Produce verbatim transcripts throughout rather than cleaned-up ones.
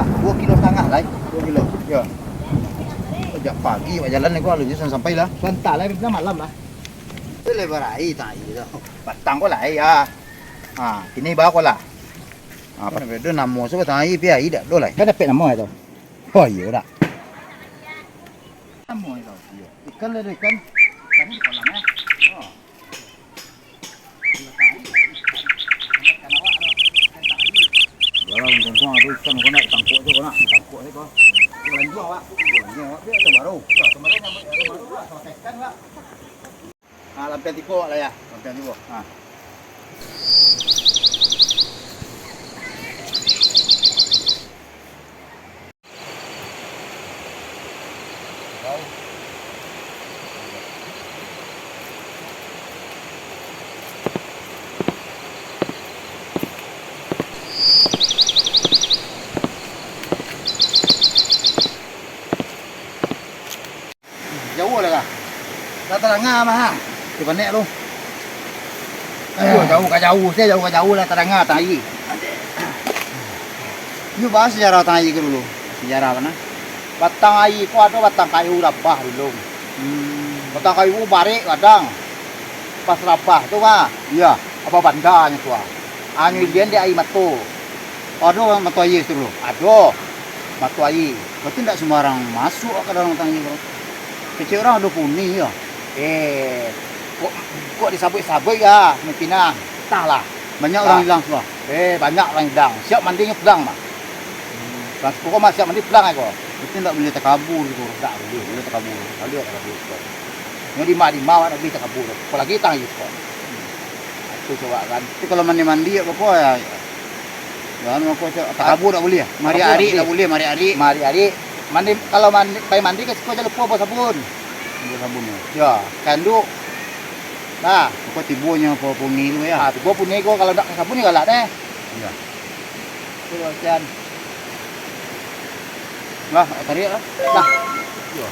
Duo kilo satangah lai. Duo kilo. Yo. Sajak pagi awak jalan ni ko, alun sampai lah. Santa lah, malam lah. Tu lebar ai tang ai tu. Batang ko lai, ah. Ha, kini ba ko lah. Ha, pada namo so batang ai, pi ai dak do lai. Kan dapek namo tu. Oh, iyo dak. Namo tu. Iyo. Ikan lah, ikan. Ikan di kolam, eh. Oh. Lah, untuang-untuang ado ikan ko nak tangkok tu, ko nak tangkok tu ko. Balanjuang, Pak. Balanjuang, Pak. Biar tu baru. Biar tu baru nyambut, baru, baru, Pak. Kalau ikan, Pak. Ah, lampiang tigo, Pak, lah, ya. Lampiang tigo. Ah. Jauah lah kah? Lah tadanga mah. Di panek tu. Ayo, jauah ka jauah, saya jauah ka jauah lah tadanga batang ai. Iyo, bahas sejarah batang ai ko dulu. Sejarah bana. Batang ai ko ado batang kayu rabah dulu. Hmm. Batang kayu barek gadang. Pas rabah tu mah. Iya. Apa bandanyo tu ah. Anyo ilian dek ai mato. Ado mato aia situ dulu. Ado mato aia. Berarti ndak sembarang masuak ka dalam batang aia tu. Kecek urang ado puni yo. Eh, kok, kok disabuik-sabuik ya, mupinah. Entahlah. Banyak urang ilang sudah. Eh, banyak urang ilang. Siap mandi nyo pulang mah. Pas pokok mah siap mandi pulang ai ko. Itu ndak buliah takabur tu, ndak buliah, buliah takabur. Buliah takabur tu. Nyo dima-dima awak ndak buliah takabur. Apolagi tang iko. Itu coba kan. Tapi kalau mandi-mandi ya beko ya. Jangan beko cak takabur ndak buliah. Mari ari ndak buliah, mari ari. Mari ari. Mandi, kalau mandi, pai mandi ka siko jan lupo bawa sabun. Bawa sabun ya. Ya, kandu. Nah, beko tibonyo apa puni tu ya. Ah, tibo puni ko kalau ndak ka sabun ya galak deh. Iya. Itu latihan. Lah, tarik lah. Lah. Iya.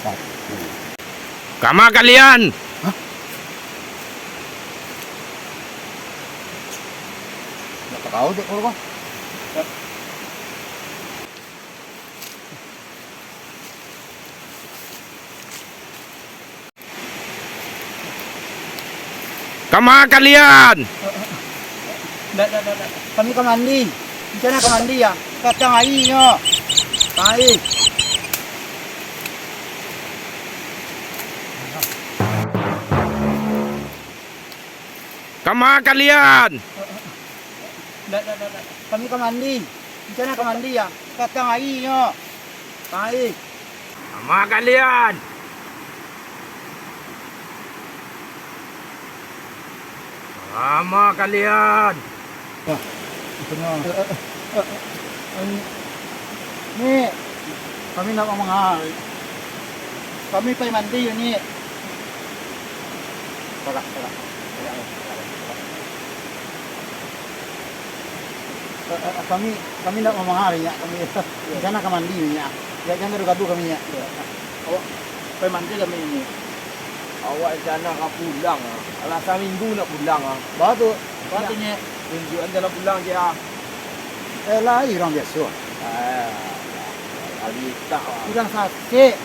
Satu. Kama kalian? Hah? Nggak tahu deh kalau gua. Kama kalian? Ndak, ndak, ndak, ndak. Kami ka mandi. Rencana ka mandi ya. Ka tang ai nyo. Tang ai. Kama kalian? Ndak, ndak, ndak, ndak. Kami ka mandi. Rencana ka mandi ya. Ka tang ai nyo. Tang ai. Kama kalian? Kama kalian? Wah, itu mah. Eh, eh, eh, eh, eh, Ni, kami nak mangahal. Kami pai mandi, Ni. Salah, salah. Eh, eh, kami, kami ndak mamahal, Nyak. Kami di sana ka mandi, Nyak. Ya, jangan gaduh-gaduh kami, Nyak. Awak pai mandi kami ini. Awak di sana ka pulang, ah. Alah saminggu ndak pulang, ah. Bah tu. Bah tu, Nyak. Tunjuakan jalan pulang, Nyak, ah. Eh, lai urang biaso. Ah, kali tak, ah. Urang sasek.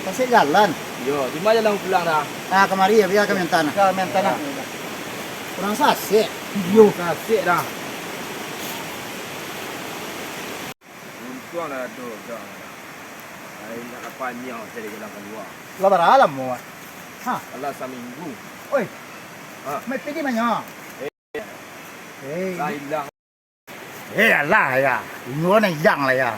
Sasek jalan. Yo, di ma jalan pulang dah? Ah, kamari ya, biar kami antar nah. Kami antar nah. Urang sasek. Iyo. Sasek dah. Untuang lah ado urang. Ai, nak ka panjang cari jalan kalua. Lah bara lamo, Mak? Ha? Alah saminggu. Oi. Ha. Mai pai di ma nyo? Eh. Eh. Lah ilang. Eh, alah ya. Inyo nan ilang lah ya.